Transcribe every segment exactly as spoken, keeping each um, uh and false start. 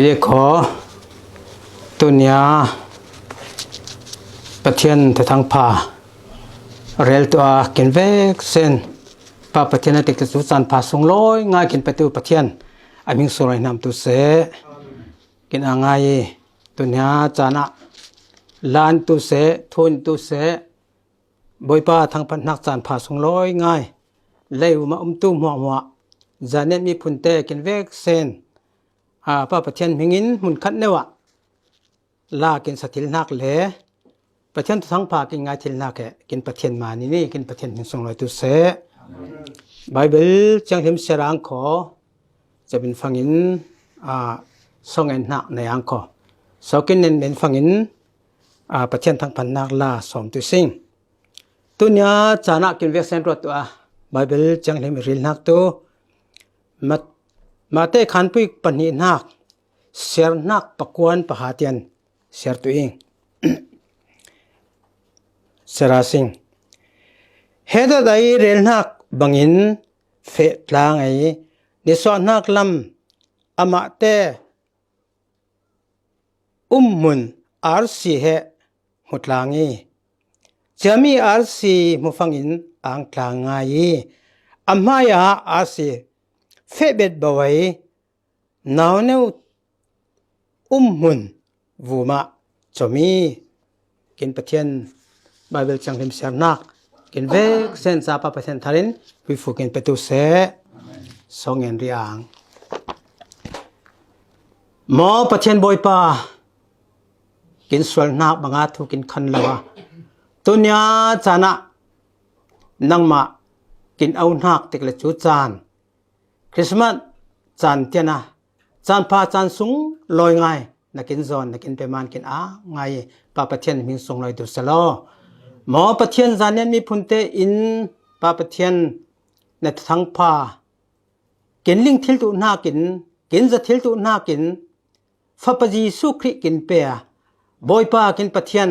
Ile kho, tunia Pathian thuthang pha rel tu a kin vek sen Pa Pathian a tik tu caan pha sung lawi ngai kin petu Pathian a hming sung lawi hnam tu se. Kin a ngai i tunia caan ah lan tu se, thun tu se, Bawipa thangphatnak caan pha sung lawi ngai lei um a um tu hmuahhmuah zanet miphunte kin vek sen a Pa Pathian hmingin hmun khat neu ah la kin sa thil hnak le Pathian thuthang pha kin ngai thil hnak he kin Pathian mani ni kin Pathian hming sung lawi tu se. Baibal cianghlim siar ang kho, cabin fangin a songen hnak nei ang kho, sokin nen men fangin a Pathian thangphatnak la sawm tu sing. Tunia caan ah kin vek sen ruat tu a Baibal cianghlim i ril hnak tu Mat-, Mate khanpui pahnih hnak siar hnak pakuan pahatian siar tu ing. Siar a sing. He dot ai rel hnak bangin feh tlang ai nisuah hnak lam amahte um hmun R C he hmu tlang i, ciami R C hmu fangin ang tlang ngai i, a hmai ah R C feh bet bo ai nauneu um hmun vumah com i, kin Pathian Baibal cianghlim siarnak kin vek sen ca Pa Pathian tharin huifu kin petu seh. Songen riang. Maw Pathian Bawipa, kin sualnak banga thu kin khan lo a, tunia caan ah nangmah kin auhnak tik le cu caan Christmas caan tiana caan pha caan sung lawi ngai na kin zawn na kin pe man kin a ngai i Pa Pathian hming sung lawi tu selaw. Maw Pathian, zanet miphun tein Pa Pathian na thuthang pha kin ling thil tu hnakin, kin za thil tu hnakin Fapa Jesuh Khrih kin pe a, Bawipa kin Pathian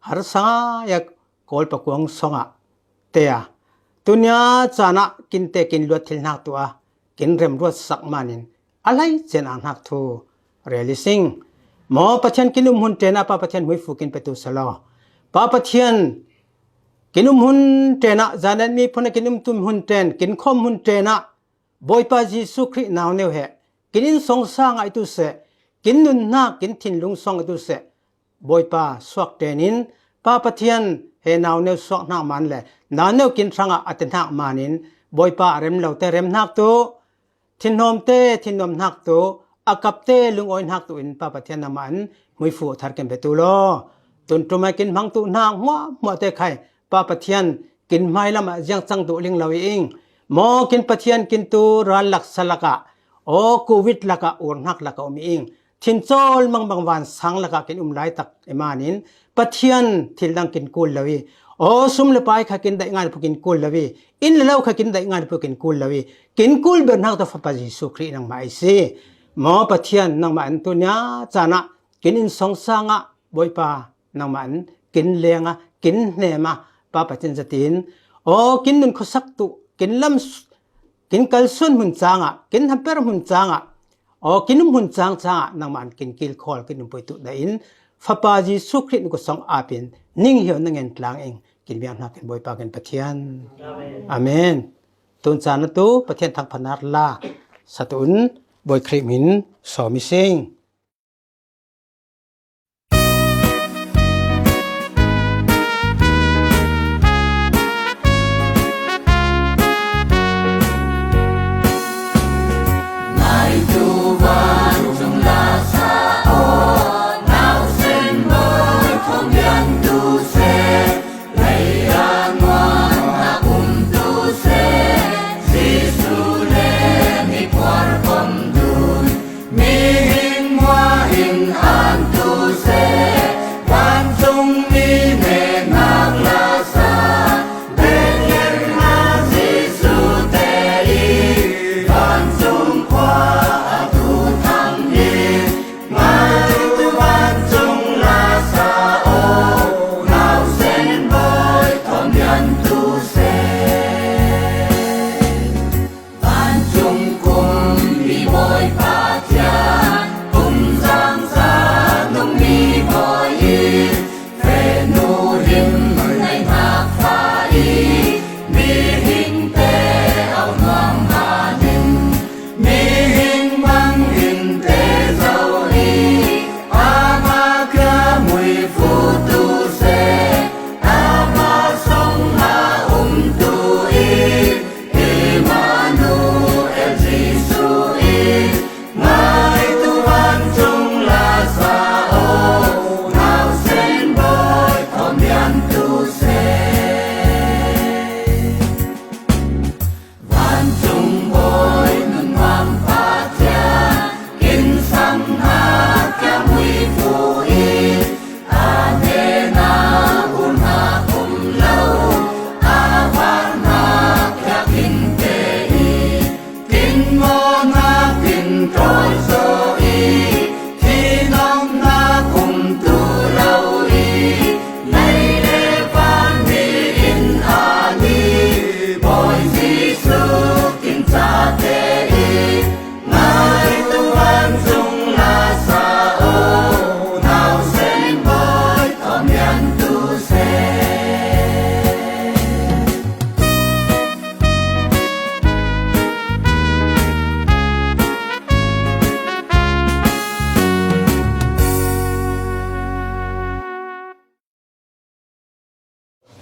harsa ngai a Kawl pakuang songah te a, tunia caan ah kin te kin luat thil hnak tu a kin remruat sak manin a hlei cian ang hnak thu rel i sing. Maw Pathian, kin um hun ṭen ah Pa Pathian huifu kin petu selaw. Pa Pathian, kin um hun ṭen ah, zanet miphun a kin um tum hun ṭen, kin khawm hun ṭen ah Bawipa Jesuh Khrih nauneu he kin innsawngsa ngai tu seh, kin nunnak, kin thinlung sawng ngai tu seh. Bawipa suak ṭen in Pa Pathian he nauneu suak hnak man le nauneu kin hrangah a te hnak manin Bawipa a rem lote rem hnak tu, thinhawmte thinhawm hnak tu, a kapte lungawi hnak tu in Pa Pathian nangmah in huifu thar kin petu law. Tun ṭum ai kin hmang tu hnak hmuahhmuahte khai Pa Pathian kin hmailam ah ziang cang duh ling lo i ing. Maw kin Pathian, kin tu ral laksa lakah, aw Covid lakah, ur hnak lakah um i ing. Thincawl mangbang vansang lakah kin um laitak i manin Pathian thil dang kin kul lo i, aw sum le pai kha kin daih ngai phu kin kul lo i, inn le lo kha kin daih ngai phu kin kul lo i, kin kul ber hnak tu Fapa Jesuh Khrih nangmah i si. Maw Pathian, nangmah in tunia caan ah kin innsawngsa ngah Bawipa, nangmah in kin leng a, kin hnem a, Pa Pathian zatin, aw kin nun khuasak tu, kin lam s-, kin kalsuan hmun cangah, kin hamper hmun cangah, aw kin um hmun cang cangah nangmah in kin kilkhawl, kin um puitu dah in Fapa Jesuh Khrih nuku song apin ning hiau na ngen tlang ing. Kin biang hnak in Bawipa kin Pathian. Amen. Tun caan ah tu Pathian thangphatnak la sa tu un Bawi Khrih min sawm i sing.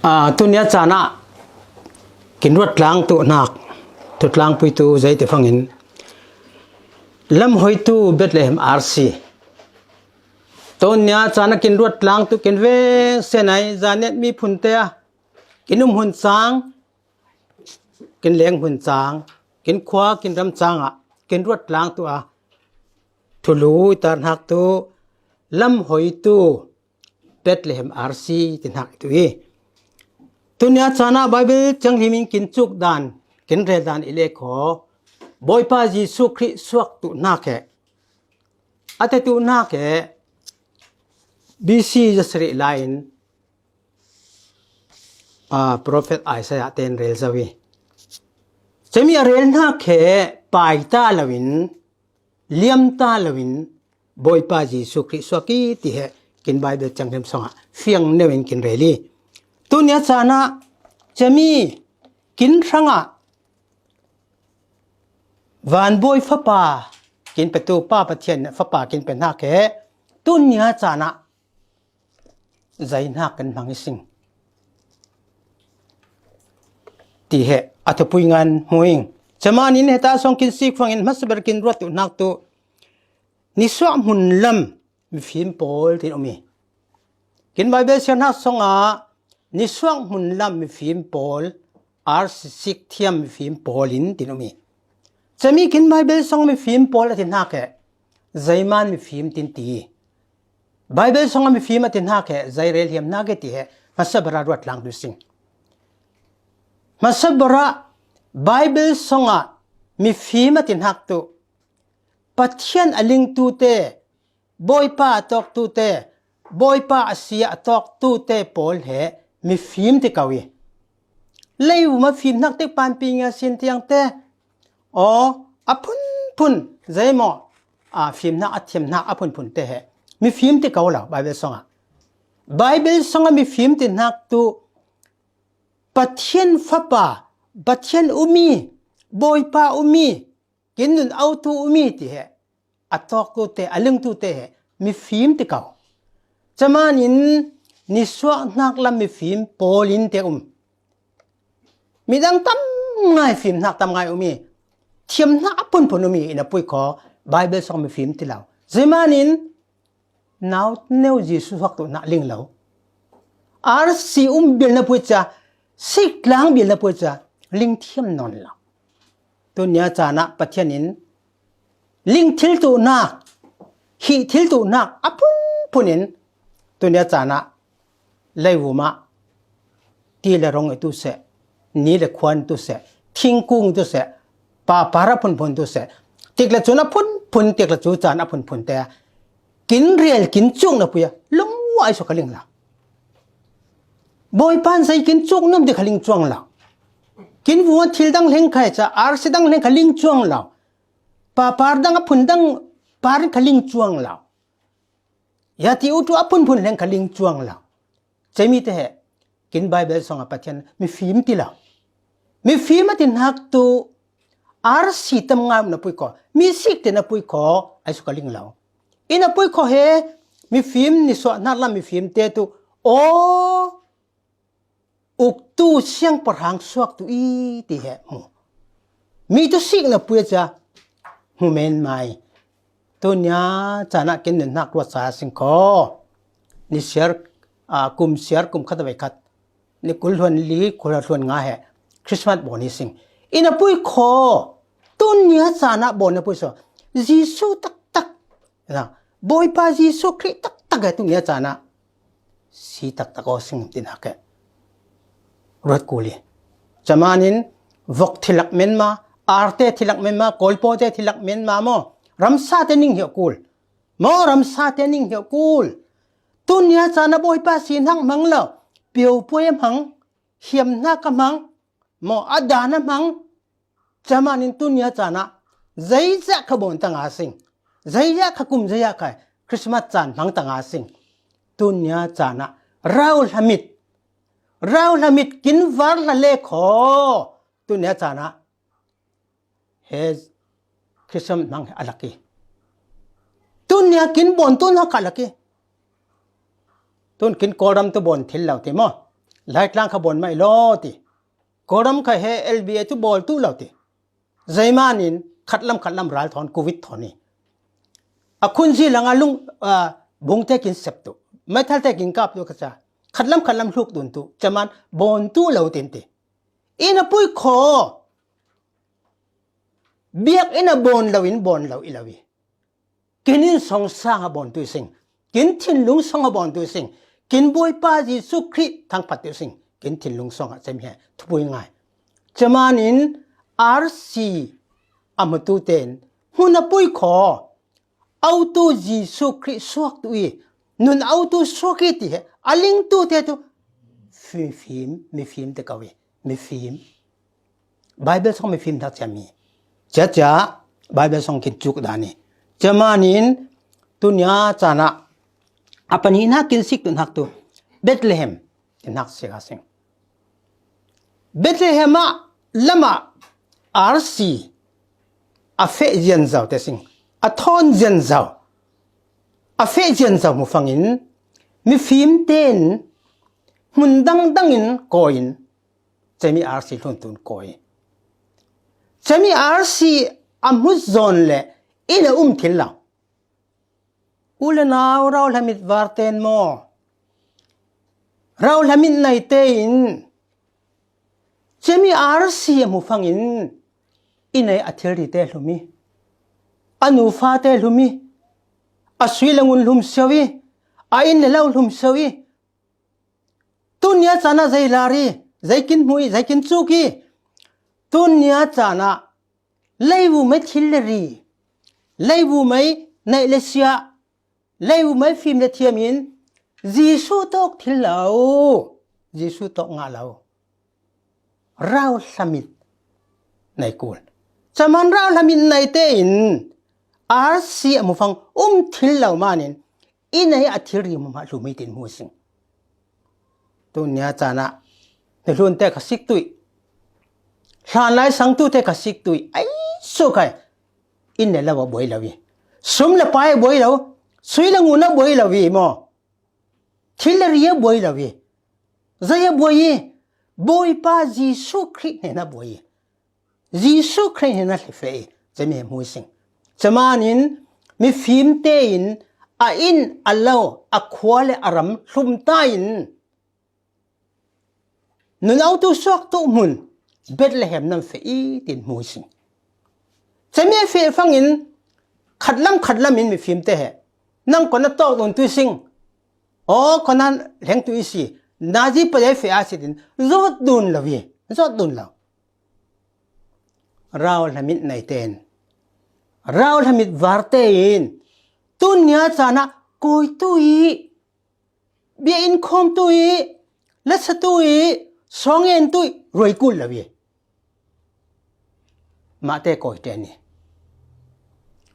Tunia caan ah kin ruat tlang tu nak, tu tlang pui tu zei ti fangin lam hoi tu Bethlehem R C. Tunia caan ah kin ruat tlang tu kin veng senai zanet mi phun te a kin um hun cang, kin leng hun cang, kin khua kin ram cang ah kin ruat tlang tu a thulu i tar hnak tu lam hoi tu Bethlehem R C ti hnak i tu i. Tunia caan ah Bible cianghlim in kin cuk dan, kin rel dan i le kho. Bawipa Jesuh Khrih suak tu hnak he, a te tu hnak he B C zasarih lai in, aa, Prophet Isaiah ten rel zo i. Cemi a rel hnak he pai ta lo in, liam ta lo in Bawipa Jesuh Khrih suak i ti he kin Bible cianghlim song ah fiang neu in kin rel i. Tunia caan ah cemi kin hrang ah van bawi fapa kin pe tu Pa Pathian fapa kin pe hnak he tunia caan ah zei hnak kan hmang i sing ti he a thupui ngan hmu ing. Camanin heta song kin sik fangin hmasa ber kin ruat tu hnak tu nisuah hmun lam mifim pawl tin um i. Kin Bible siar hnak song ah nisuah hmun lam mifim pawl, R C sik thiam mifim pawl in tin um i. Cemi kin Bible song mifim pawl a ti hnak he zeiman mifim tin ti i. Bible song a mifim a ti hnak he zei rel hiam hnak he ti he hmasa ber ah ruat tlang tu sing. Hmasa ber ah Bible song ah mifim a ti hnak tu Pathian a ling tu te, Bawipa a tawk tu te, Bawipa a si a tawk tu te pawl he mifim ti ko i. Leivum a fim hnak tek panpi ngia sin tiang te, aw, a phunphun zei maw, a fim hnak a thiam hnak a phunphun te he mifim ti ko lo Bible song ah. Bible song ah mifim ti hnak tu Pathian fapa, Pathian um i, Bawipa um i, kin nun au tu um i ti he a tawk tu te, a ling tu te he mifim ti ko. Camanin nisuah hnak lam mifim pawl in te um. Midang tam ngai fim hnak tam ngai um i, thiam hnak a phunphun um i, i na pui kho Bible song mifim ti lo. Zeimanin nau neu Jesuh suak tu hnak ling lo. R C um bil na pui cia, sik tlang bil na pui cia, ling thiam nawn lo. Tunia caan ah Pathian in ling thil tu hnak, hih thil tu hnak a phunphun in tunia caan ah leivum ah ti le rong i tu seh, ni le khuan tu seh, thingkung tu seh, papar a phunphun tu seh, tik le cun a phunphun, tik le cu caan a phunphun te kin rel, kin cuk na pui a lungua i su ka ling lo. Bawipa in zei kin cuk nuam ti kha ling cuang lo. Kin vua thil dang hleng kha i ca, R C dang hleng kha ling cuang lo. Papar dang a phun dang par in kha ling cuang lo. Ya ti u tu a phunphun hleng kha ling cuang lo. Cemi te he kin Bible song a Pathian mifim ti lo. Mifim a ti hnak tu R C tam ngai na pui kho, mi sik te na pui kho, ai su ka ling lo. I na pui kho he mifim nisuah hnak lam mifim te tu aw, uktu siangpahrang suak tu i ti he hmu. Mi tu sik na pui a cia hmu men mai. Tunia caan ah kin nun hnak ruat sa sing kho. Ni siar, aa, kum siar, kum khat a vei khat, ni kul hluan li, kul hluan nga he Christmas bawn i sing. I na pui kho. Tunia caan ah bawn na pui so. Jesuh taktak. Bawipa Jesuh Khrih taktak he tunia caan ah si taktak aw sing ti hnak he ruat kul i. Camanin vok thilak menma, arte thilak menma, kawlpawte thilak menma maw, ramsate ning hiau kul. Maw, ramsate ning hiau kul. Tunia caan ah Bawipa si hnak hmang lo, piopuai a hmang, hiam hnak a hmang, maw, a dan a hmang. Camanin tunia caan ah zeizah kha bawn ta nga sing, zeizah kha kum, zeizah kha Christmas caan hmang ta nga sing. Tunia caan ah rau hlamit, rau hlamit kin var hla le kho. Tunia caan ah he Christmas hmang a lak i. Tunia kin bawn tu hnak kha lak i. Tun kin Kawlram tu bawn thil lo ti maw. Laitlang kha bawn mai lo ti. Kawlram kha he L B A tu bawl tu lo ti. Zeimanin khatlam khatlam ral thawn, Covid thawn hi. A khunzi langa lung, a, bungte kin sep tu. Meithal te kin kap tu ka cha. Khatlam khatlam hluk dun tu. Chaman bawn tu lo tin ti. Inn a pui kho. Biak inn a bawn lo in bawn lo i lo i. Kin inn song sang a bawn tu sing. Kin thinlung song a bawn tu sing. Kin Bawipa Jesu Khrih thangphat tu sing. Kin thinlung song a chem he thupui ngai. Chamanin R C a mutu ten. Hun a pui kho. Autu Jesu Khrih suak tu i. Nun autu suak i ti he. A ling tu te tu. Fim, fim, mi fim te kau i. Mi fim. Bible song mi fim thak cia mi. Cia cia, Bible song kin cuk dani. Cia manin, tu nia cana. Apa ni nak kin sik tu nak tu. Bethlehem, kin nak sik asing. Bethlehem a lama R C a fe zian zau te sing. A thon zian zau. A fe zian zau mu fangin, mi fim ten, mun dang dangin koin. Chemi R C hlun tun koi. Chemi R C a hmu zawn le inn a um thil lo. U le nau rau hlamit var ten maw. Rau hlamit nai te in. Chemi R C a hmu fangin inn ei a thil ri te hlumi. A nu fa te hlumi. A sui le ngun hlum siau i. A inn le lo hlum siau i. Tunia cana zei lari, zei kin hmui, zei kin cuki. Tunia cana leivu mai thil le ri. Leivu mai naih le sia. Leivu mai fim le thiamin. Jesu tawk thil lo. Jesu tawk ngah lo. Rau hlamit nai kul. Chaman rau hlamit nai te in. R C a mu fang um thil lo manin. Inn ei a thil ri mama hlumi tin hmu sing. Tunia cana. Ni hlun te ka sik tui. Hlan lai sang tu te ka sik tui. Ai su kai. Inn le lo a buai lo i. Sum le pai a buai lo. Sui le ngun a buai lo i maw. Thil le ri a buai lo i. Zai a buai i. Bawipa Jesu Khrih hnena buai i. Jesu Khrih hnena hlefe i. Chemi he hmu sing. Chamanin mi fim te in a inn a lo a khua le a ram hlum ta in. Nunau tu suak tu hmun Bethlehem nam fe i tin hmu sing. Chemi fe fangin khatlam khatlam in mi fim te he. Nang kona tawk dun tu sing. O kona leng tu i si. Nazi pa fe a si tin. Zot dun lo i. Zot dun lo. Rau hlamit nai ten. Rau hlamit var te in. Tunia cana koi tu i. Bia in khawm tu i, lasa tu i, sawng en tu i, ruai kul lo i. Mate koi te ni.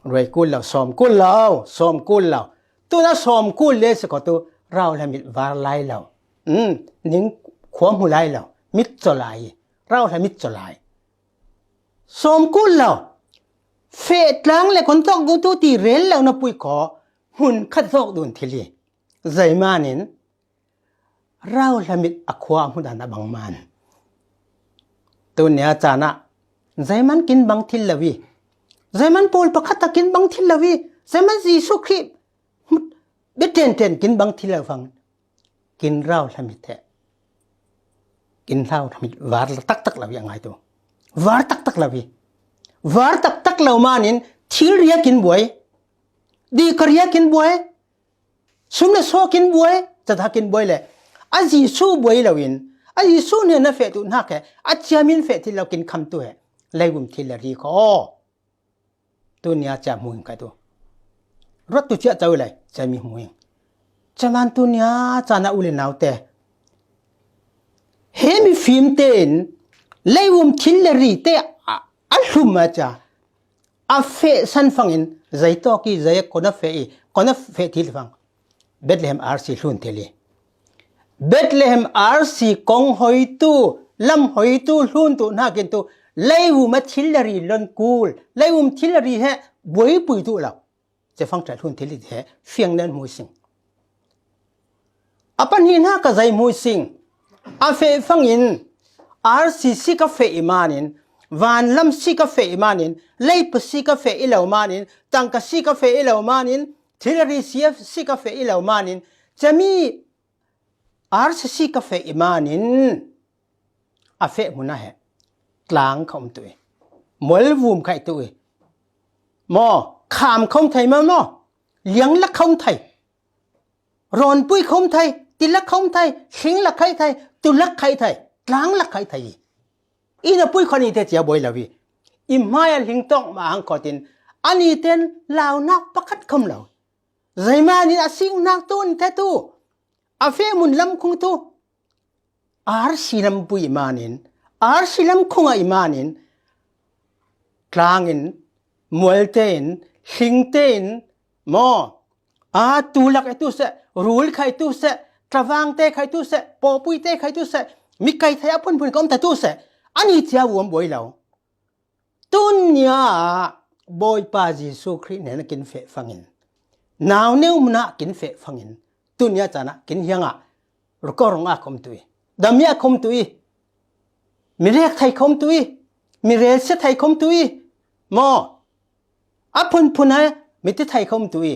Ruai kul lo, sawm kul lo, sawm kul lo. Tuna sawm kul le se ko tu, rau le mit var lai lo. Um, ning khua hmu lai lo, mit caw lai, rau le mit caw lai. Sawm kul lo. Feh tlang le kon tawk gu tu ti rel lo na pui ko, hun khat tawk dun thil i. Zeimanin, rau hlamit a khua a hmu dan a bang man. Tunia cana, zeiman kin bang thil lo i. Zeiman pawl pakhat a kin bang thil lo i. Zeiman Jesu Khrih, bia ten ten kin bang thil lo fang. Kin rau hlamit he. Kin rau hlamit var taktak lo i a ngai tu. Var taktak lo i. Var taktak lo manin, thil ria kin buai. Di ka ria kin buai. Sum le saw kin buai, cata kin buai le. A Jesu buai lo in, a Jesu ne na feh tu nak he, a ciamin feh thil lo kin kham tu he. Leigum thil le ri ko. Tunia cia hmu in kai tu. Rot tu cia cau le, cia mi hmu in. Cia man tunia cia na u le nau te. He mi fim te in, leigum thil le ri te a, a hlum a cia. A feh san fangin, zei tawk i, zei kona feh i, kona feh thil fang. Bethlehem R C hlun thil i. Bethlehem R C kong hoitu, lam hoitu, hlun tu, nakin tu, leigum a thil le ri lon kul, leigum thil le ri he, buai pui tu lo. Cia fang cia hlun thil i he, fiang nen hmu sing. A pan hi na ka zei hmu sing. A feh fangin, arsi sik a feh i manin, vanlam sik a feh i manin, leipa sik a feh i lo manin, tangka sik a feh i lo manin, thilri sik a feh i lo manin, cemi arsi sik a feh i manin, a feh hmuna he tlang kha um tu i, mualvum khai tu i, maw, kham kha um thei maw, maw, liang lak kha um thei, rawnpui kha um thei, ti lak kha um thei, hling lak khai thei, tu lak khai thei, tlang lak khai thei. I na pui kho ni te cia buai lo i, i hmai a hling tawng ma ang kho tin, a ni ten launak pakhat kha um lo. Zeimanin a siknak tu ni te tu, a feh mun lam khung tu, arsi lampui i manin, arsi lam khunga i manin, tlangin, mualte in, hlingte in, maw, a tulak i tu seh, rul khai tu seh, tlavangte khai tu seh, pawpuite khai tu seh, mi kai thei a phunphun ka um ta tu seh, a ni cia vuam buai lo. Tunia Bawipa Jesu Khrih nen a kin feh fangin, nau neu muna kin feh fangin, tunia cana kin hianga, ruko rong a khom tu i, damia khom tu i, mi rek thei khom tu i, mi rel se thei khom tu i, maw, a phunphun a mi ti thei khom tu i,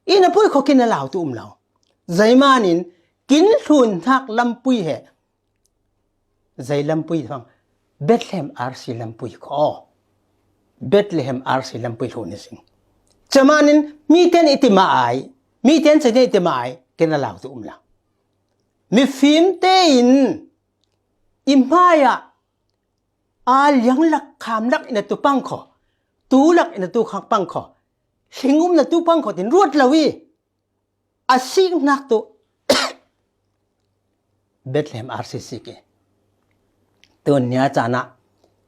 i na pui kho kin a lau tu um lo. Zeimanin kin hlun hnak lampui he, zei lampui fang, Bethlehem arsi lampui kho. Bethlehem arsi lampui hlun i sing. Camanin mi ten i ti ma ai, mi ten cai ten i ti ma ai, kin a lau tu um lo. Mifim te in i hmai a, a liang lak kham lak i na tu pang kho, tu lak i na tu khak pang kho, hling um na tu pang kho tin ruat lo i, a siknak tu Bethlehem arsi sik i. Tunia cana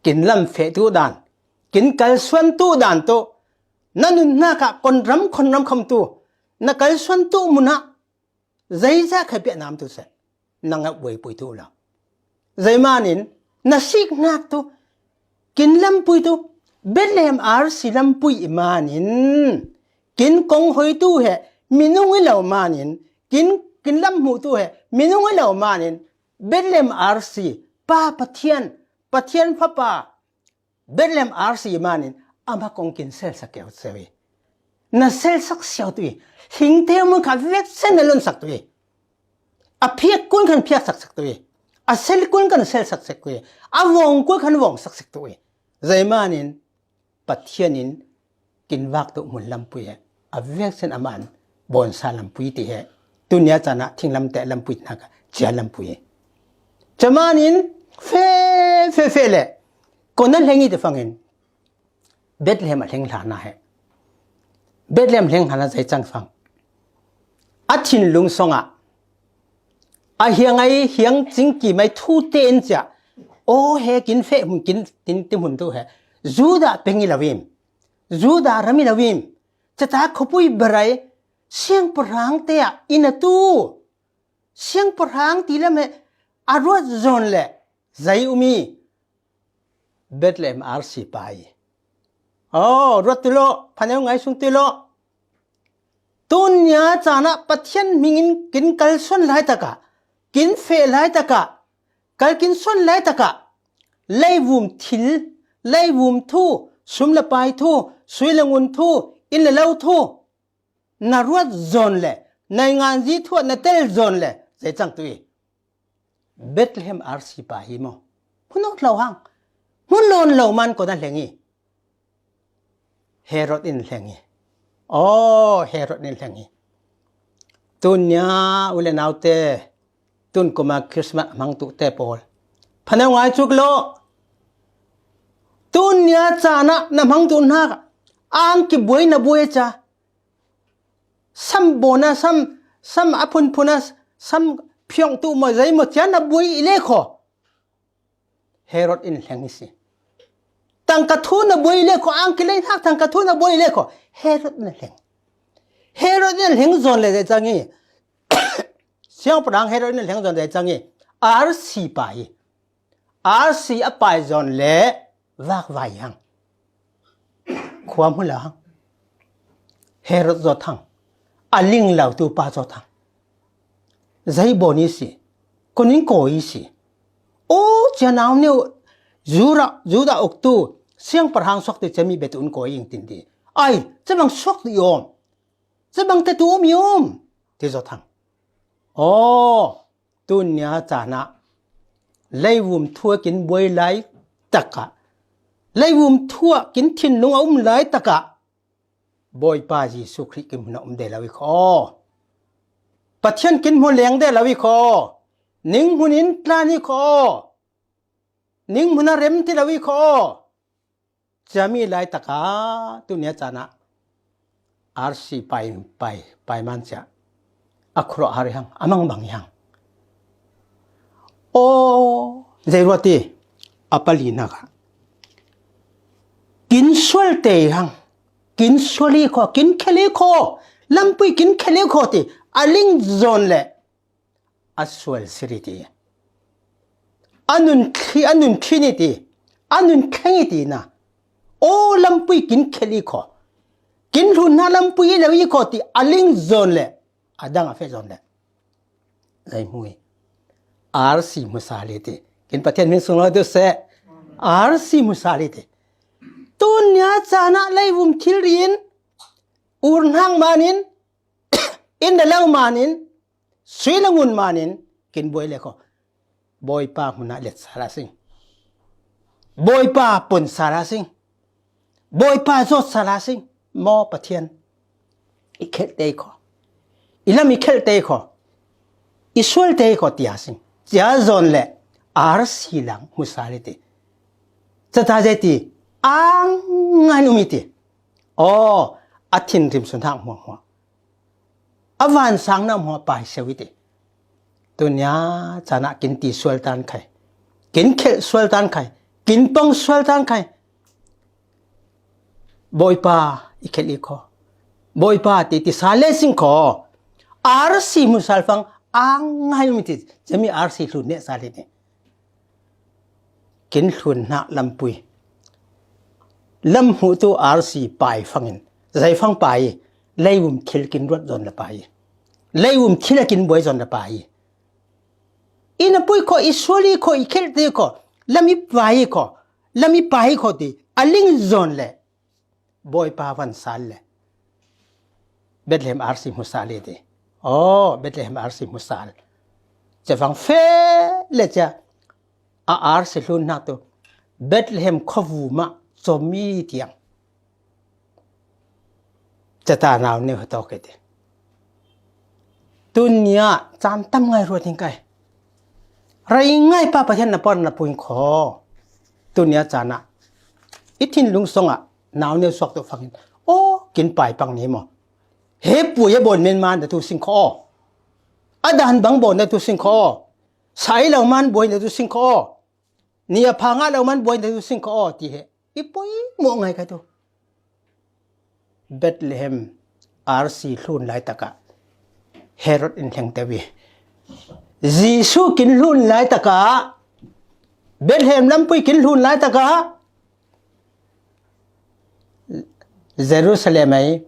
kin lam feh tu dan, kin kalsuan tu dan tu, na nunnak ah kon ram khon ram kham tu, na kalsuan tu muna, zeizah khai piah nam tu seh, nang a buaipui tu lo. Zeimanin na siknak tu, kin lampui tu, Bethlehem arsi lampui i manin, kin kong hoi tu he minung i lo manin, kin, kin lam hmuh tu he minung i lo manin, Bethlehem arsi, Pa Pathian, Pathian Fapa, Bethlehem arsi i manin, ama kong kin selsak keu seu i. Na selsak siau tu i, hingte mun kha veksen na lonsak tu i. A phiak kun khan phiak saksak tu i. A sel kun khan sel saksak tu i. A vawng kun khan vawng saksak tu i. Zeimanin Pathianin kin vak tu mun lampui he, a veksen aman bonsa lampui ti he. Tunia cana thinglamte lampui naka cia lampui. Camanin fe, fe, fe le, kona hlengi te fangin, Bethlehem a hleng hlana he. Bethlehem hleng hlana zei cang fang. A thinlung songa, a hiang ai hiang cingki mai thu te in cia, o he kin fe hmun kin tin ti hmun tu he, Judah peng i lo im, Judah ram i lo im, cata khopui berai, siangpahrang te a ina tu, siangpahrang ti lam he, a ruat zawn le, zei um i, Bethlehem arsi pa i. O, ruat tu lo, phaneu ngai sung tu lo. Tunia cana Pathian hmingin kin kalsuan lai taka, kin feh lai taka, kal kin suan lai taka, leivum thil, leivum thu, sum le pai thu, sui le ngun thu, inn le lo thu, na ruat zawn le, nainganzi thu a na tel zawn le, zei cang tu i. Bethlehem arsi pa hi maw. Hmun awt lo hang. Hmun lawn lo man kona hleng i. Herod in hleng i. O, Herod in hleng i. Tunia u le naute, tun kuma Christmas hmang tu te pawl, phaneu ngai cuk lo. Tunia cana na hmang tu hnak, ang ki buai na buai ca. Sam bona, sam, sam a phunphuna, sam phiong tu maw zei maw cia na buai i le kho. Herod in hleng i si. Tangka thu na buai le kho, ang ki lei hnak tangka thu na buai le kho. Herod na hleng. Herod na hleng zawn le zei cang i. Siangpahrang Herod na hleng zawn zei cang i. Arsi pa i. Arsi a pai zawn le vak vai hang. Khua hmu lo hang. Herod zaw thang. A ling lo tu pa zaw thang. Zei bawn i si. Kon in kawi si. O, cia nauneu Judah, Judah uktu siangpahrang suaktu cia mi betu un kawi ing tin ti. Ai, cia bang suaktu i om. Cia bang tetu om i om. Ti zawt hang. O, tunia cana leivum thua kin buai lai taka, leivum thua kin thinlung a um lai taka, Bawipa Jesu Khrih kin hmun a um de lo i khaw. Pathian kin hmu leng de lo i khaw. Ning hmun in tlan i khaw. Ning hmun a rem ti lo i khaw. Cia mi lai taka tunia cana R C pai, pai, pai man cia. A khruah har i hang, a mangbang i hang. O, zei ruati, a pali naka. Kin sual te i hang, kin sual i khaw, kin khel i khaw, lampui kin khel i khaw ti, a ling zawn le, a sual siri ti. A nun thli, a nun thli ni ti, a nun thleng i ti na. O, lampui kin khel i khaw. Kin hlun hna lampui i lo i khaw ti, a ling zawn le, a dang a feh zawn le. Zei hmui. R C hmu sal i ti. Kin Pathian min sung lo tu se. R C hmu sal i ti. Tunia cana leivum thil rin. Ur hnak manin. In le lo manin. Sui le ngun manin. Kin buai le khaw. Bawipa hmun ah let sal a sing. Bawipa pon sal a sing. Bawipa zawt sal a sing. Maw Pathian. I khelh te i khaw. I lam i khelh te i khaw. I sual te i khaw ti a sing. Cia zawn le R C lang hmu sal i ti. Cata zei ti. Ang ngai num i ti. Aw, a thinrim sun hang hmuahhmuah. A vansang na hmuah pai seuh i ti. Tunia cana kin ti sual tan khai. Kin khelh sual tan khai. Kin pang sual tan khai. Bawipa i khelh i khaw. Bawipa ti ti sal le sing khaw. R C hmu sal fang ang ngai mi ti. Cami R C hlun ne sal i ti. Kin hlun hnak lampui. Lam hmuh tu R C pai fangin. Zei fang pai. Leivum thil kin ruat zawn le pai. Leivum thil a kin buai zawn le pai. I na pui khaw, i sual i khaw, i khelh te khaw. Lam i pai khaw. Lam i pai khaw ti. A ling zawn le. Bawipa van sal le. Bethlehem R C hmu sal i ti. Aw, Bethlehem R C hmu sal. Cia fang fe le cia. A R C hlun hnak tu. Bethlehem khuavu mah com i tiang. Cata nau neu he tawk i ti. Tunia caan tam ngai ruat in kai. Rai ngai pa Pathian na pon na puing khaw. Tunia cana. I thinlung song ah nau neu suak tu fangin. Aw, kin pai pang ni maw. He pui a bawn men man na tu sing khaw. A dan bang bawn na tu sing khaw. Sai lo man buai na tu sing khaw. Ni a pha ngah lo man buai na tu sing khaw. Ti he. I poi maw ngai ka tu. Bethlehem R C hlun lai taka Herod in hleng te vi. Jesu kin hlun lai taka Bethlehem lampui kin hlun lai taka Jerusalem ai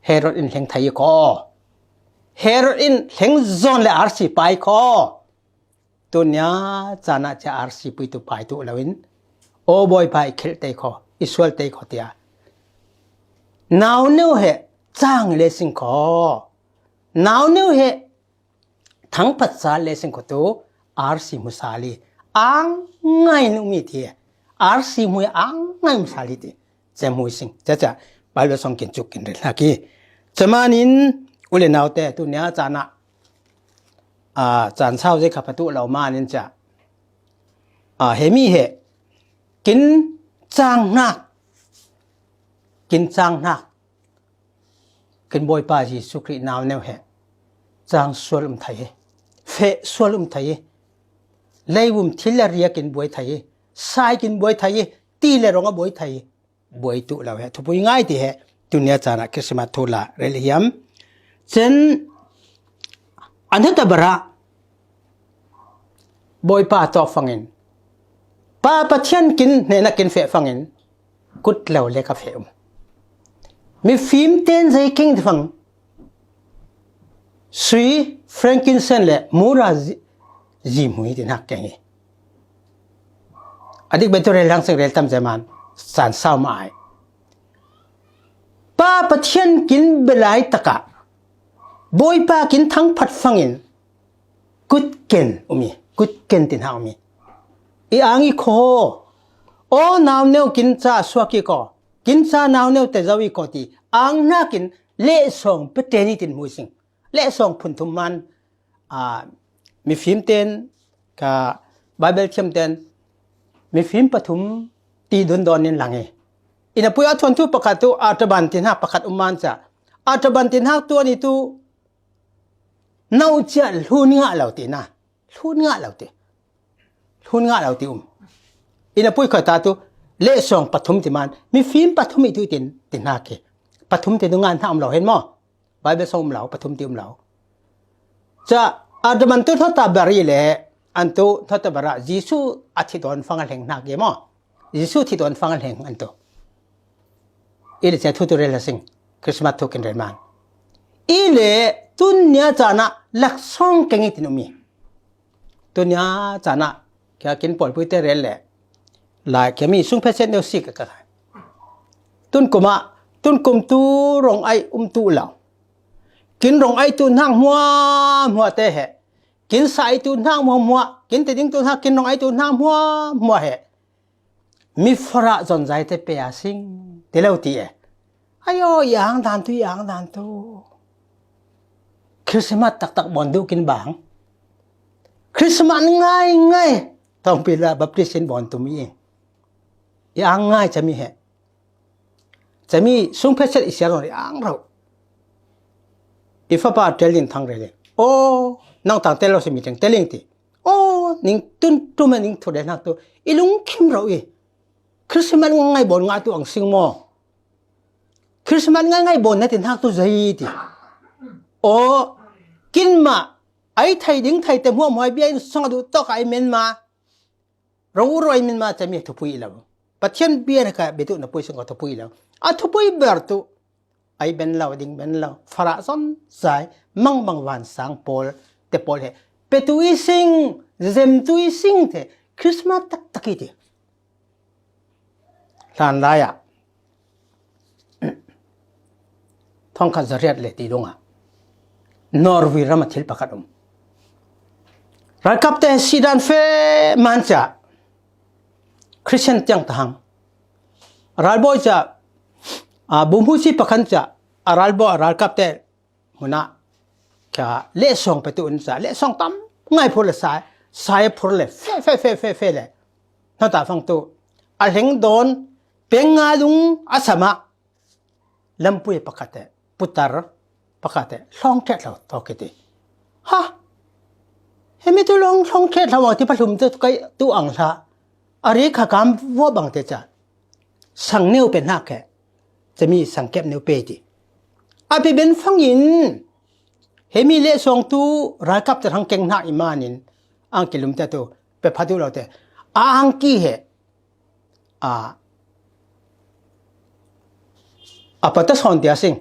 Herod in hleng thei khaw. Herod in hleng zawn le R C pai khaw. Tunia cana cia R C pui tu pai tu lo in. O Bawipa i khelh te khaw, i sual te khaw tia. Nau neu he cang le sing khaw. Nau neu he thangphat sal le sing khaw tu R C hmu sal i. Ang ngai nu mi ti. R C hmu i ang ngai hmu sal i ti. Cia hmu i sing. Cia cia. Bible song kin cuk kin rel hak i. Cia manin u le nau te tunia cana. A, caan sau zei kha patu lo manin cia. A, he mi he. Kin cang hnak. Kin cang hnak. Kin Bawipa Jesu Khrih nau neu he. Cang sual um thai he. Feh sual um thai he. Leivum thil le ria kin buai thai he. Sai kin buai thai he. Ti le rong a buai thai he. Buai tu lo he. Thupui ngai ti he. Tunia cana Christmas thu la rel hiam. Cen an heta bara. Bawipa tawk fangin. Pa Pathian kin hnena kin feh fangin. Kut lo le ka feh um. Mifim ten zei king ti fang. Sui frankincense le mura zi, zi hmui ti hnak keng hi. A dik betu rel hlang seng rel tam zeman san sau ma ai. Pa Pathian kin belai taka Bawipa kin thangphat fangin kutken umi, kutken ti hnak umi. I ang i kho, o nau neu kin ca suak i ko, kin ca nau neu te zau i ko ti ang hnakin lehsawng peten i tin hmui sing. Lehsawng phun thum man, a, mifim ten, ka Bible thiam ten, mifim pathum ti dundon in lang i. Ina pui a thuanthu pakhat tu, a taban ti hnak pakhat um man ca. A taban ti hnak tu ani tu, nau cia hlun ngah lo ti na. Hlun ngah lo ti. Hlun ngah lo ti um. Ina pui kha ta tu, lehsawng pathum ti man, mifim pathum i tu i tin, ti hnak hi. Pathum ti tu ngan hna um lo hen maw. Bible sawng um lo, pathum ti um lo. Ca, a taban tu thota bari le, an tu thota bara, Jesu a thi ton fang a hleng hnak hi maw. Jesu thi ton fang a hleng an tu. I le cia thu tu rel a sing. Christmas thu kin rel man. I le tun nia cana laksawng keng i tin umi. Tun nia cana kia kin pawl pui te rel le. Lai kia mi sung phe set neu sik ka khai. Tun kuma, tun kum tu rong ai um tu lo. Kin rong ai tu hnak hmua hmua te he. Kin sa ai tu hnak hmua hmua. Kin te ding tu hnak kin rong ai tu hnak hmua hmua he. Mi farah zon zai te pe a sing ti lo ti e. Ayo, i ang dan tu, i ang dan tu. Christmas taktak bon duh kin bang. Christmas ngai ngai. Tong pi la baptist in bon tu mi. I ang ngai cami he. Cami sung phe set i siar i ang rau. I fapa tel din thang rele. O, nang tang tel lo si mi teng teling ti. O, ning tun tu me ning thu de hnak tu. I lung khim rau i. Christmas ngai bon ngai tu ang sing maw. Christmas ngai ngai bon na ti hnak tu zai ti. O, kin ma, ai thai ding thai te hmuah hmuah bia in song a duh tawk ai men ma. Ro u roi min ma cami a thupui lo. Pathian bia ka biatu na pui sung ka thupui lo. A thupui ber tu. Ai ben lo, ding ben lo. Farah zon zai. Mangbang van sang pawl. Te pawl he. Pe tu i sing. Zem tu i sing te. Christmas tak tak i ti. Hlan lai ah. Thongkhat zariat le ti dongah Norway ram a thil pakhat um. Ralkap te sidan fe man cia Christian tiang tahang. Ralbawi cia, a, bumhusi pakhan cia, a ralbawi, a ralkap te hmunah kha lehsawng petu in cia, lehsawng tam ngai phur le sai, sai phur le fe, fe, fe, fe, fe le. Hnata fang tu, a hleng dawn, peng nga lung a samah, lampui pakhat e, putar pakhat e, hlawng ṭheh thlo tawk i ti. Ha! Hemi tu lawng hlawng ṭheh thlo ang ti pahlum tu kai tu ang hla. A ri kha kam vua bang te ca. Sang neu pe hnak he. Cami sang kep neu pe ti. A pe ben fangin, hemi lehsawng tu ralkap te hang keng hnak i manin, ang kilum te tu, pe pha duh lo te. A ang ki he. A, a pata sawn tia sing,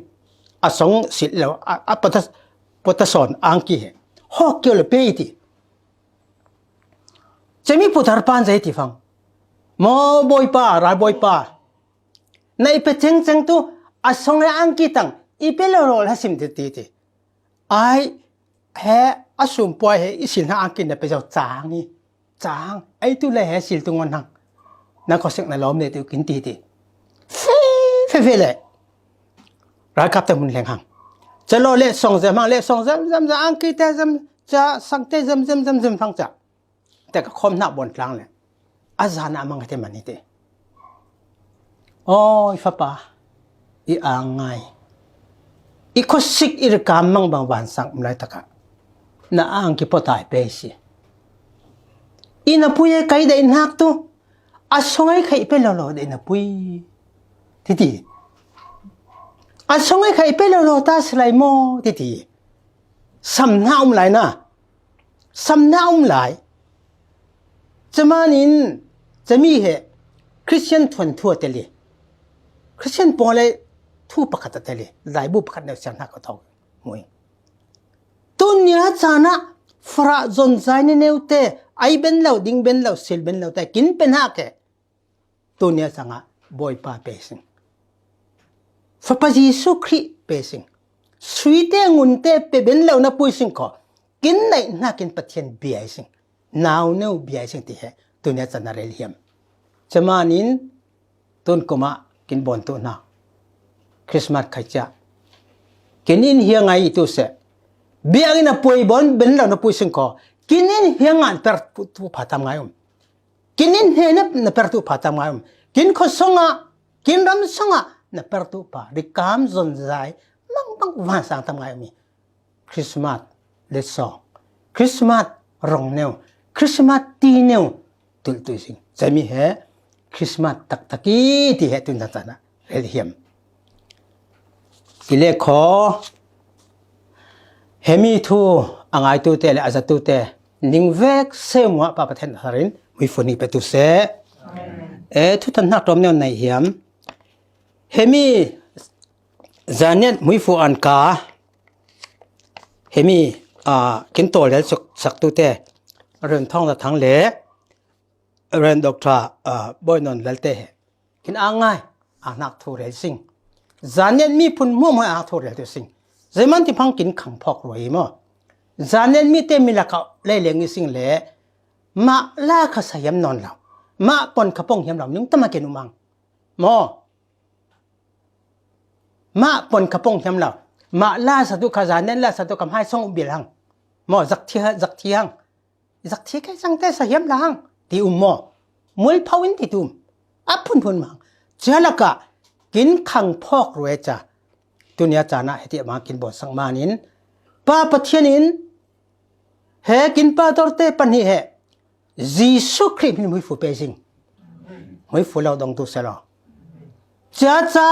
a song sit lo, a, a pata, pata sawn ang ki he. Hawk kio le pe i ti. Cemi putar pan zai ti fang. Maw bawipa, ral bawipa. Na i pe cengceng tu, a song le ang ki tang, i pe lo lo la sim ti ti ti. Ai, he, a sumpuai he, i sil hna ang kin na pe zau cang i. Cang, ai tu le he sil tu ngon hang. Na ko sek na lawm le tu kin ti ti. Fe, fe, fe le. Ralkap te hmun hleng hang. Ca law le song zem hang le song zem, zem, zem, ang ki te zem, ca sang te zem, zem, zem, zem hang ca. Te ka khawm hna bawn tlang le. A zan a mang te man i te. Aw, i fapa, i ang ngai. I khosik i rikam mang bang van sang um lai taka. Na ang ki potai pe si. I na pui e kai dai nak tu. A songai khai pe lo lo dai na pui. Titi. A songai khai pe lo lo ta silai mo. Titi. Sam hna um lai na. Sam hna um lai. Camanin, cami he, Christian thuan thu a teli. Christian pawl le thu pakhat a teli. Laibu pakhat neu siang hna ka thawk. Mui. Tunia caan ah farah zonzai ni neute, ai ben lo, ding ben lo, sil ben lote kin pe hna ke. Tunia cangah Bawipa pe sing. Fapa Jesuh Khrih pe sing. Suite ngunte pe ben lo na pui sing kho. Kin naih hnakin Pathian bia sing. Nau neu bia sing ti he. Tunia caan a rel hiam. Camanin tun kumah kin bawn tu hna. Christmas khai cia. Kin in hiang ai tu se. Biak in a pui bawn ben lo na pui sing kho. Kin in hiang an per tu pha tam ngai um. Kin in he na, na per tu pha tam ngai um. Kin kho song ah, kin ram song ah na per tu pha. Rikam zonzai. Mang mang van sang tam ngai um. Christmas le sawng, Christmas rong neu, Christmas ti neu tulh tu sing. Cami he Christmas taktak i ti he tun caan ah rel hiam. Ki le kho, hemi thu a ngaitute le a zatute ning vek se muah Pa Pathian harin muifu ning pe tu se. E, thu tan hnak rom neu nei hiam. Hemi Zaniat muifu an ka, hemi, ah, kin tawlrel sak, saktute, Ren Thawng Za Thang le Ren Doctor, ah, Bawi Nawn Lal te he. Kin a ngai, a hnak thu rel sing. Zaniat miphun hmuahhmuah a hnak thu rel tu sing. Zeiman ti phang kin khang phawk ruai maw. Zaniat mite mi lakah leileng i sing le, mah la kha sa hiam nawn lo. Mah pon kha pong hiam lo, ning tama kin umang. Maw. Mah pon kha pong hiam lo. Mah la sa tu kha Zaniat la sa tu kha hai song um bil hang. Maw, zak thi, zak thi hang. Zak thi kai sang te sa hiam la hang. Ti um maw. Mul phau in ti tu um. A phun phun mang. Cia lakah kin khang phawk ruai ca. Tunia caan ah heti mang kin bawn sang manin. Pa Pathian in he kin pa tawrte pahnih he. Jesuh Khrih min muifu pe sing. Muifu lo dong tu se lo. Cia ca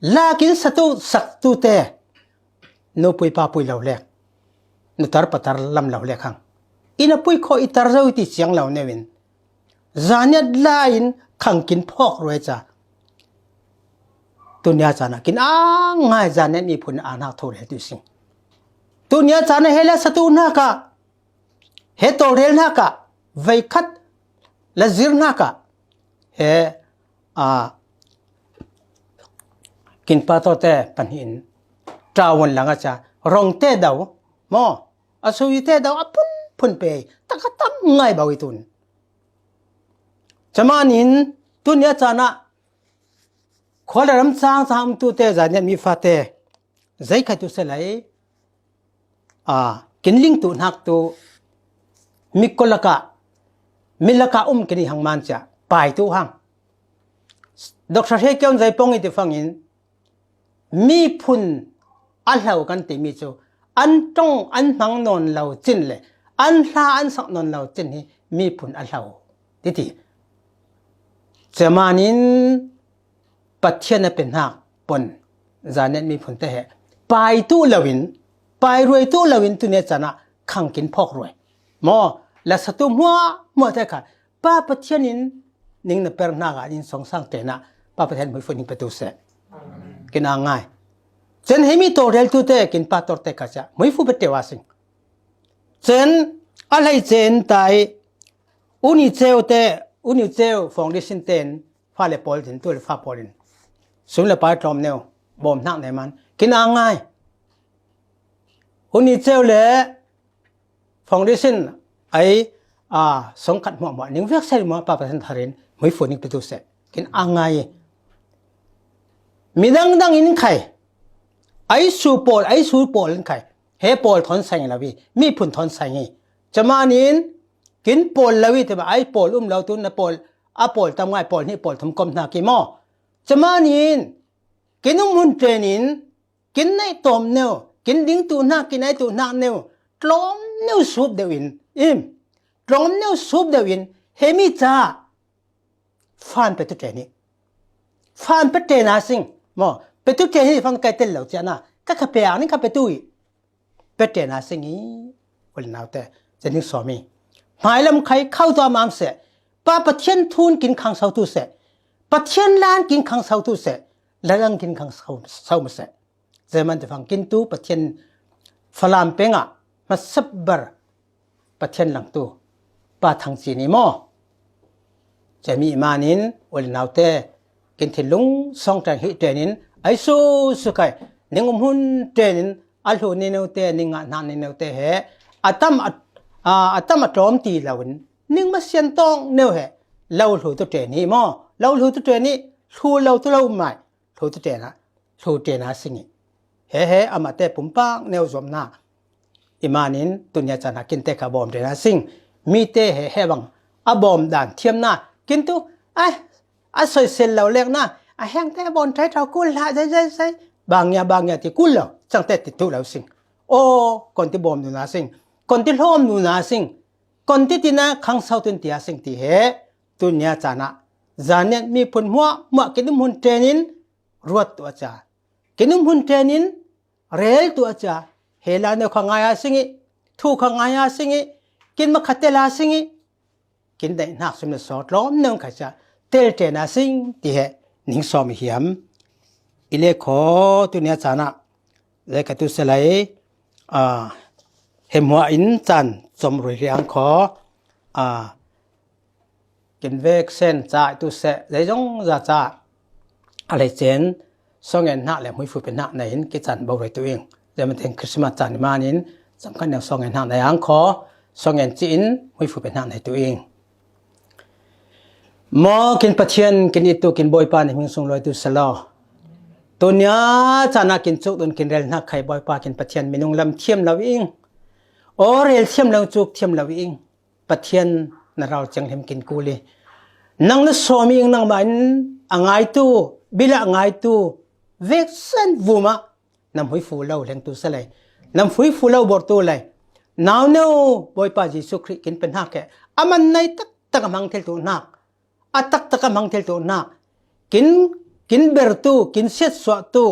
la kin sa tu sak tu te. Nu pui pa pui lo lek. Nu tar pa tar lam lo lek hang. I na pui kho i tar zo i ti ciang lo neu in. Zaniat la in khang kin phawk ruai ca. Tunia caan ah kin a ngai Zaniat miphun a hnak thu rel tu sing. Tunia caan ah he la sa tu hna kha. He tawlrel hna kha. Veikhat la zir hna kha. He, a, kin pa tawrte pahnih in. Tawan lang a ca. Rong te dau. Maw. A sui te dau a phun phun pe. Taka tam ngai bau i tun. Camanin tunia caan ah khua le ram cang cang um tu te Zaniat mi fate. Zei kha tu se lai. A, kin ling tu hnak tu. Mi ko lakah. Mi lakah um kin i hang man cia. Pai tu hang. Doctor He Keun Zei pong i ti fangin. Miphun a hlau kan timi cu an ṭong an hmang nawn lo cin le an hla an sak nawn lo cin hi miphun a hlau titi. Camanin Pathian a pe hnak pon Zaniat miphun te he pai tu loin, pai ruai tu loin tunia caan ah khang kin phawk ruai. Maw, la sa tu hmuahhmuah te kha Pa Pathian in ning na per hna ah nin song sang te na Pa Pathian muifu ning pe tu se. Kin a ngai. Cen hemi tawlrel tu te kin pa tawrte kha cia muifu pe te wa sing. Cen a hlei cen tai uni ceu te uni ceu foundation ten fa le pawl din tu le fa pawl in sum le pai tlawm neu bawm hnak nei man kin a ngai. Uni ceu le foundation ai, a, song khat hmuahhmuah ning vek sel muah Pa Pathian tharin muifu ning pe tu se. Kin a ngai. Midang dang in khai. Ai su pawl, ai su pawl in khai. He pawl thon sai lo i. Miphun thon sai ngi. Camanin kin pawl lo i te ba ai pawl um lo tu na pawl, a pawl tam ngai pawl hnih pawl thum kom hna ki maw. Camanin kin um hun trenin kin naih tawm neu, kin ding tu hnak, kin ai tu hnak neu, tlawm neu sup deuh in, im, tlawm neu sup deuh in, hemi ca fan pe tu ṭen hi. Fan pe ṭen a sing, maw, pe tu ṭen hi fang kai tel lo cia na, ka kha pe ang ning kha pe tu hi. Pe ṭen a sing hi, uli naute, zen hing sawmi. Hmailam khai khau tu a mam se, Pa Pathian thun kin khang sau tu se, Pathian lan kin khang sau tu se, lalang kin khang sau, sau ma se. Zeman te fang kin tu Pathian Falam peng ah hmasa ber Pathian langtu pa thangci ni maw? Cemi manin u le naute, kin thinlung sawng ṭan hih ṭenin, ai su su khai, ning um hun ṭenin, a hlu ni neute, ning ngah hna ni neute he, a tam a, a, a tam a tlawm ti loin, ning masian tawng neu he, lo hlu tu ṭen hi maw? Lo hlu tu ṭen hi, hlu lo tu lo mai, hlu tu ṭen a, hlu ṭen a sing hi. He he, amate pumpak neu zuamna. I manin tunia cana kinte kha bawm ṭen a sing. Mite he he bang a bawm dan thiamna. Kin tu, ai, a soisel lo lekna. A hengte a bawm ṭai ṭau kul hlah, zai, zai, zai. Bangia, bangia ti kul lo. Cangte ti tu lo sing. Aw, kon ti bawm nuna sing. Kon ti hlawm nuna sing. Kon ti tina khang sau tun tia sing ti he. Tunia cana. Zanian mi phun hmuah, hmuah kin um hun ṭenin ruat tu a ca. Kin um hun ṭenin rel tu a ca. He la neu kha ngai a sing hi. Thu kha ngai a sing hi. Kin makha tel a sing hi. Kin daih hnak sum le saw tlawm neu kha ca. Tel ṭen a sing ti he. Ning sawm i hiam. I le khaw tunia cana. Zai ka tu se lai. A, he hmuah in can com rui riang khaw. A, kin vek sen ca tu se, zai zong za ca. A lei cen, sawng en hnak le hmuifu pe hnak nei in ki can bo rui tu ing. Zai ma teng Christmas can i manin, cang kan neu sawng en hnak nei ang khaw, sawng en ci in, hmuifu pe hnak nei tu ing. Maw kin Pathian, kin it tu, kin Bawipa nih hming sung luai tu se law. Tunia cana kin cuk dun kin rel hnak khai Bawipa kin Pathian minung lam thiam lo ing. Aw rel thiam lo cuk thiam lo ing. Pathian na rau cianghlim kin kul hi. Nang na sawm ing nangmah in a ngaitu, bilah ngaitu, veksan vuma, na hmuifu lo lengtu sa lei. Na hmuifu lo bortu lei. Nau neu Bawipa Jesuh Khrih kin pe hnak he. A man nei taktak a hmang thil tu hnak. A taktak a hmang thil tu hnak. Kin, kin bertu, kin siatsuahtu.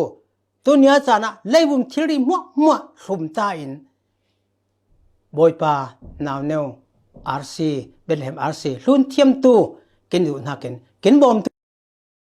Tunia cana leivum thilri hmuahhmuah hlum ta in. Bawipa, nau neu, R C, Bethlehem R C, hlun thiamtu, kin duh hnakin, kin bawmtu.